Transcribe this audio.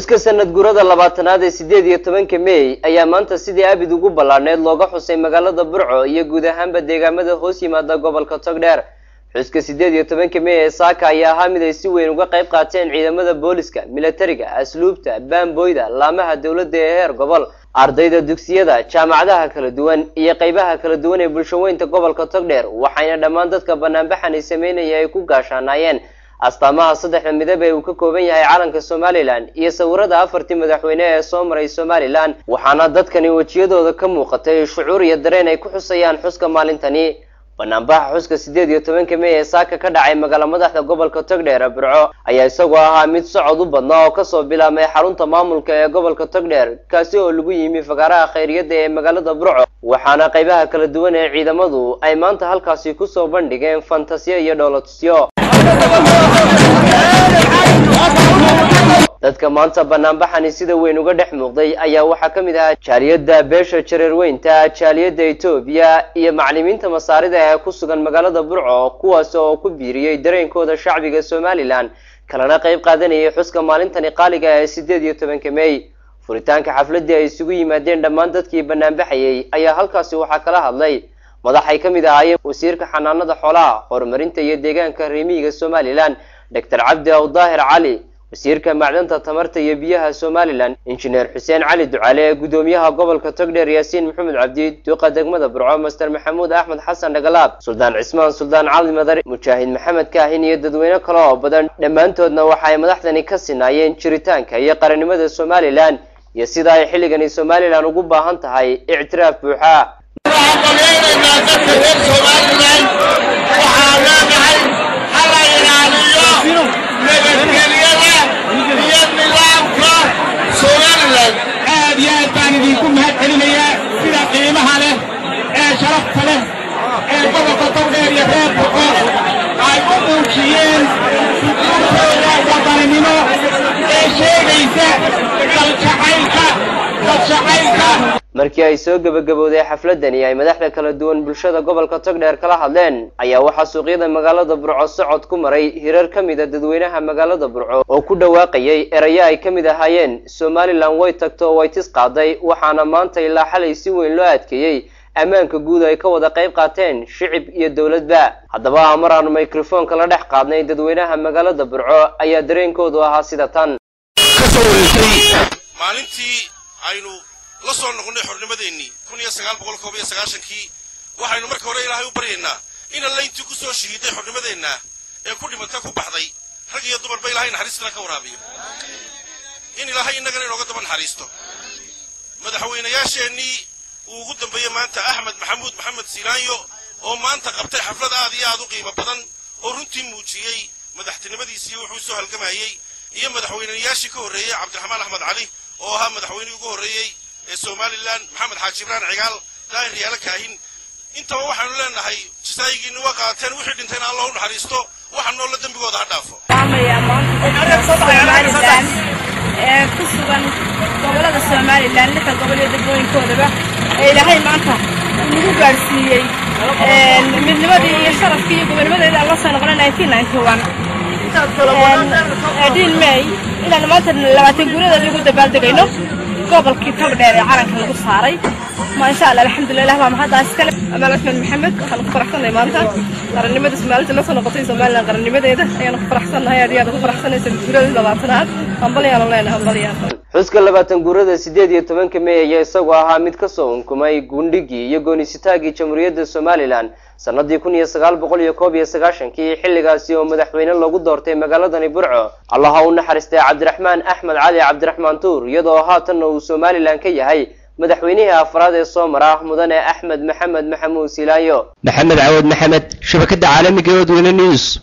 Xuska sanad guurada 20aad ee 18 May ayaa maanta sidii abid ugu ballaadhneyd looga xusay magaalada Burco iyo guud ahaanba deegaamada hoos yimaada gobolka Togdheer. Xuska 18 May ee saaka ayaa ahaa mid ay si weyn uga qayb qaateen ciidamada booliska, militariga, asluubta, baamboyda, laamaha dowladda ee heer gobol, ardayda dugsiyada, jaamacadaha kala duwan iyo qaybaha kala duwan ee bulshaweynta gobolka Togdheer. Waxayna dhammaan dadka banaanbaxan ay sameynaya ay ku gaashaanaayeen astaamaha saddexda midab ee uu ka kooban yahay calanka Somaliland iyo sawirada afartii madaxweyne ee soo maray Somaliland. Waxaana dadkani wejiyadooda ka muuqatay shucuur iyo dareen ay ku xusayaan xuska maalintani. Banaanbaxa xuska 18 May ee saaka ka dhacay magaala madaxda gobolka Togdheer Burco ayaa isagoo ahaa mid socod u badnaa oo kasoo bilaabmay xarunta maamulka ee gobolka Togdheer, kaasi oo lagu yimi fagaaraha khayriyadda ee magaalada Burco. Waxaana qaybaha kala duwan ee ciidamadu ay maanta halkaasi kusoo bandhigeen fantasiyo iyo dhoolatusyo. Dadka maanta banaanbaxani sida weyn uga dhex muuqday ayaa waxaa ka mid ahaa jaaliyadda beesha jareerweynta, jaaliyadda Itoobiya iyo macallimiinta masaarida ee ku sugan magaalada Burco, kuwaas oo ku biiriyey dareenkooda shacbiga Somaliland kalena qayb qaadanayay xuska maalintani qaaliga ee 18 May. Furitaanka xafladii ay isugu yimaadeen dhammaan dadkii banaanbaxayay ayaa halkaasi waxaa kala hadlay madaxay ka mid ahaayeen wasiirka xanaanada xoolaha, horumarinta iyo deegaanka reemiyiga Somaliland Dr. Cabdi Awdaahir Cali, wasiirka macdanta, tamarta iyo biyaha Somaliland Injineer Xuseen Cali Ducaale, gudoomiyaha gobolka Togdheer Yaasiin Maxamed Cabdi, duqa degmada Burco Master Maxamuud Axmed Xasan Dhagalaab, Suldaan Cismaan Suldaan Cali Madar, Mujaahid Maxamed Kaahin iyo dadweyne kale oo badan. Dhammaantoodna waxa ay madaxdani ka sinaayeen jiritaanka iyo qarannimada Somaliland iyo sida ay xilligani Somaliland ugu baahan tahay ictiraaf buuxa. Aad iyo aad baan idinku mahad celinayaa sida qiimaha leh ee sharafta leh ee gobolka Togdheer iyo reer Burco ay u muujiyeen sukuurtooda wadaninimo ee sheegaysa daljacaylka dadjacaylka. Markii ay soo gabagabowday xafladani ay madaxda kala duwan bulshada gobolka Togdheer kala hadleen ayaa waxaa suuqyada magaalada Burco socod ku maray hirar ka mid ah dadweynaha magaalada Burco oo ku dhawaaqayay erayo ay ka mid ahaayeen Somaliland way tagto way tis qaaday. Waxaana maanta ilaa xalay si weyn loo adkeeyey ammaanka guud ay ka wada qayb qaateen shicib iyo dowladba. Haddaba mar aanu mikrofoonka la dhex qaadnay dadweynaha magaalada Burco ayaa dareenkoodu ahaa sida tan. Maalintii aynu la soo noqonnay xornimadeennii 1991kii, waxaynu marka hore Ilaahay u baryaynaa in alla intii ku soo shahiiday xornimadeenna ee ku dhimata ku baxday rag iyo dumarba Ilaahay naxariistana ka waraabiyo, in Ilaahay innagana inooga daba naxariisto. Madaxweynayaasheennii uu ugu dambeeyey maanta Axmed Maxamuud Maxamed Siilaanyo oo maanta qabtay xaflad aad iyo aad u qiimo badan oo runtii muujiyey madaxtinimadiisii wuxuu soo halgamayey, iyo madaxweynayaashii ka horreeyey Cabdiraxmaan Axmed Cali oo ahaa madaxweynihii ugu horreeyey ee Somaliland, Maxamed Xaaji Ibraan Cigaal, Daahir Riyaalo Kaahin. Intaba waxaanu leenahay jasaayigiinni waa qaateen, wixii dhintayna Allah u naxariisto, waxa noolla dembigooda ha dhaafo. Somaliland ee ku sugan gobolada Somaliland, lixda gobol iyo degmooyinkoodaba, ee Ilaahay maanta nagu gaadhsiiyey midnimadii iyo sharafkii iyo gobonimadeeda aan la soo noqonay 1991 May, inaan maanta 20 guurada lagu dabaaldegayno gobolkii Togdheer ee calanka lagu saaray. Maasha Allah, alxamdulilah, baa mahaddaas iskale. Amaal Cusmaan Maxamed. Waxaan ku faraxsannahay maanta qarannimada Soomaalida la soo noqotay Somaliland, qarannimadeeda ayaanu ku faraxsannahay, aad iyo aad ugu faraxsanay sanad guurada 20aad. Hambalyaanu leenahay, hambalyaa. Xuska 20 guurada 18 May ayaa isagoo ahaa mid kasoo unkumay gundhigii iyo goonisitaagii Jamhuuriyadda Somaliland sanadii 1991kii, xilligaasi oo madaxweyne loogu doortay magaaladani Burco Allaha u naxariistay Cabdiraxmaan Axmed Cali Cabdiraxmaan Tuur, iyadoo haatanna uu Somaliland ka yahay madaxweynihii afraad ee soo mara mudane Axmed Maxamed Maxamuud Silaayo. Maxamed Cawad Maxamed, shabakada caalamiga ee Odweyne News.